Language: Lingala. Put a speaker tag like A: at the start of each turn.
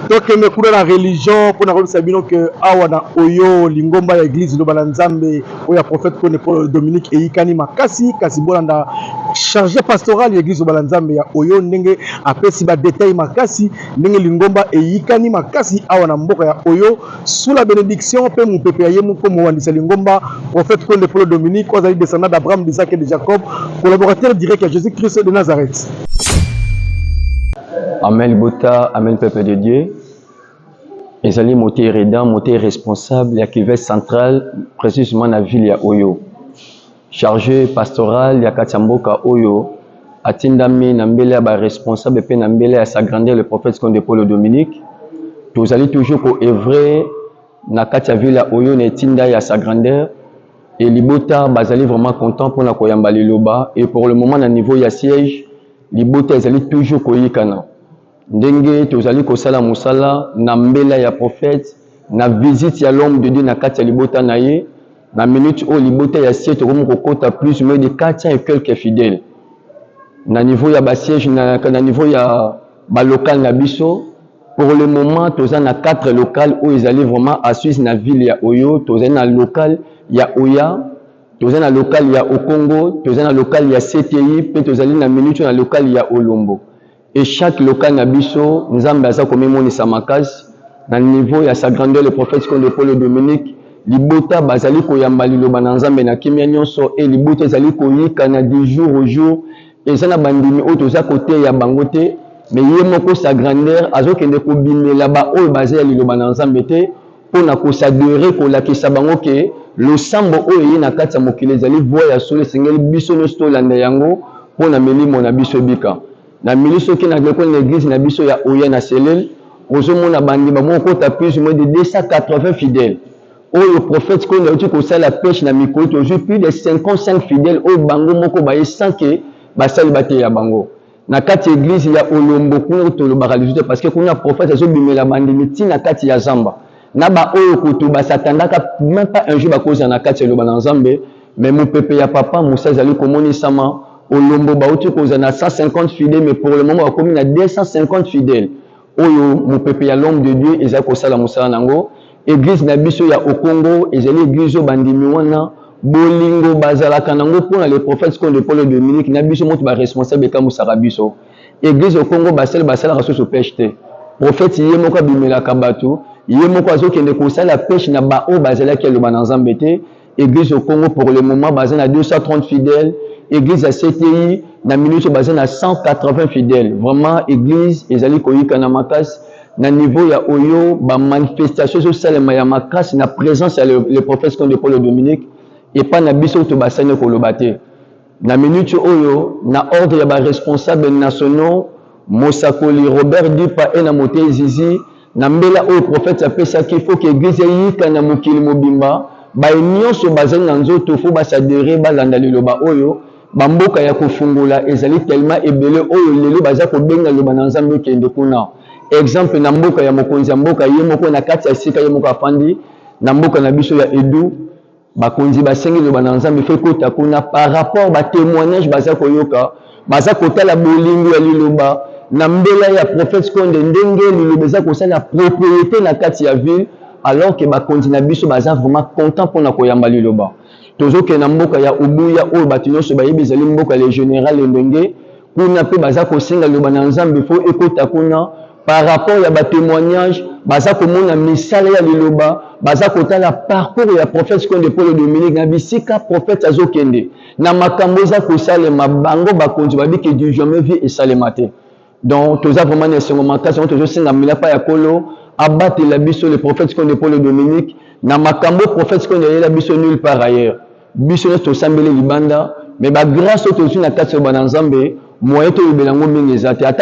A: Tokende kuna na religion mpona koyebisa bino ke awa na Oyo, lingomba ya église Liloba na Nzambe oyo ya prophète Kone Paul Dominique eyikani makasi. Kasi bolanda chargé pastoral ya église Liloba na Nzambe ya Oyo, ndenge apesi badétails makasi, ndenge lingomba eyikani makasi awa na mboka ya Oyo, sous la bénédiction mpe mopepe ya ye moko mowandisa lingomba, prophète Konde Paul Dominique, oyo azali descendant d'Abraham, d'Isaac et de Jacob, collaborateur direct ya Jésus Christ de Nazareth.
B: Amen Bota, amen peuple de Dieu. Ezali mote rédent, mote responsable ya cuvette centrale, précisément na ville ya Oyo. Chargé pastoral ya kati ya mboka oyo atindami na mbele ya baresponsable mpe na mbele ya sa grandeur le prophète Konde Paul Dominique. Tozali toujours koœuvrer na kati ya ville ya Oyo na etinda ya sa grandeur et libota bazali vraiment content mpona koyamba liloba. Et pour le moment, na niveau ya siège, libota ezali toujours koyikana, ndenge tozali kosala mosala na mbela ya prophète, na visite ya l'homme de Dieu na kati ya libota na ye. Na minute oyo, libota ya siège tokomi kokota plus ou moins de 400 et quelques fidèles na niveau ya basiège, na niveau ya balocal na biso. Pour le moment, toza na 4 local oyo ezali vraiment assise na ville ya Oyo. Tozali na local ya Oya, toza na local ya Okongo, toza na local ya CTI mpe tozali na minute na local ya Olombo. Et chaque local na biso, Nzambe aza komimonisa makasi na niveau ya sa grandeur le prophète Konde Paul Dominique. Libota bazali koyamba liloba na Nzambe na kimia nyonso e libota ezali koyikana du jour au jour. Eza na bandimi oyo toza koteya bango te, mais ye moko sa grandeur azokende kobimela baoyo baza ya liloba na Nzambe te, mpona kosadere kolakisa bango ke losambo oyo eye na kati ya mokili ezali voie ya solo, esengeli biso nyonso tolanda yango mpona milimo na biso ebika. Na mili soki na lekole na église na biso ya Oya na selele, ozomona bandima moko kota plus ou moins de 280 fidèles oyo prophète Konde auti kosala prêche na mikolo. Tozwi plus de 55 fidèles oyo bango moko baye sans ke basali bateya bango. Na kati ya église ya Olombo kuna, tolobaka lisusu te, parce que kuna prophète azobimela bandimi ntina kati ya zamba na baoyo kutu basatandaka même pas un jour bakozala na kati ya eloba na Nzambe. Mais mopepe ya papa Mosa ezali komonisama. Olombo bauti kozala na 150 fidèles, mais pour le moment bakomi na 250 fidèles oyo mopepe ya l'homme de Dieu ezali kosala mosala nango. Église na biso ya Okongo ezali église oyo bandimi wana bolingo bazalaka nango mpona le prophète Konde Paul Dominique na biso moto baresponsable ekambusaka biso. Église Okongo, basali basalaka susu prêche te. Prophète ye moko abimelaka bato, ye moko azokende kosala prêche na baoyo bazalaki aloba na Nzambe te. Église au Congo, pour le moment, baza na 230 fidèles. Église ya CTI, na minute oyo, baza na 180 fidèles. Vraiment, église ezali koyika na makasi na niveau ya Oyo. Bamanifestation ezosalema ya makasi na présence ya le prophète Konde Paul Dominique epai na biso to basani koloba te. Na minute oyo, na ordre ya baresponsable nationaux, mosakoli Robert Dipa e na mote Zizi, na mbela oyo prophète apesaki, faut ke église eyika na mokili mobimba. Baye nyonso bazali na nzoto, faut basadere, balanda liloba oyo. Bamboka ya kofungola ezali tellement ebele oyo lelo baza kobenga liloba na Nzambe ekende kuna. Exemple, na mboka ya mokonzi ya mboka ye moko, na kati ya esika ye moko afandi, na mboka na biso ya Edu, bakonzi basengi liloba na Nzambe faut ekota kuna, par rapport batémoignage baza koyoka, baza kotala bolingo ya liloba na mbela ya prophète Konde, ndenge liloba eza kosala propriété na kati ya ville, alors ke bakonzi na biso baza vraiment content mpona koyamba liloba. Tozokende na mboka ya Obuya oyo bato nyonso bayebi, ezali mboka le général Ndenge. Kuna mpe baza kosenga liloba na Nzambe faut ekota kuna, par rapport ya batémoignage baza komona misala ya liloba, baza kotala parcours ya prophète Konde Paul Dominique na bisika prophète azokende na makambo eza kosalema. Bango bakonzi babiki du jamais vu esalema te. Donc toza vraiment na esengo makasi yango. Tozosenga milapa ya Kolo abatela biso le prophète Konde Paul Dominique na makambo prophète Konde ayela biso nulle part ailleurs. Biso nyonso tosambeli libanda, mais bagrâce oyo tozwi na kati ya bana Nzambe, moyen toyebela yango mingi eza te ata.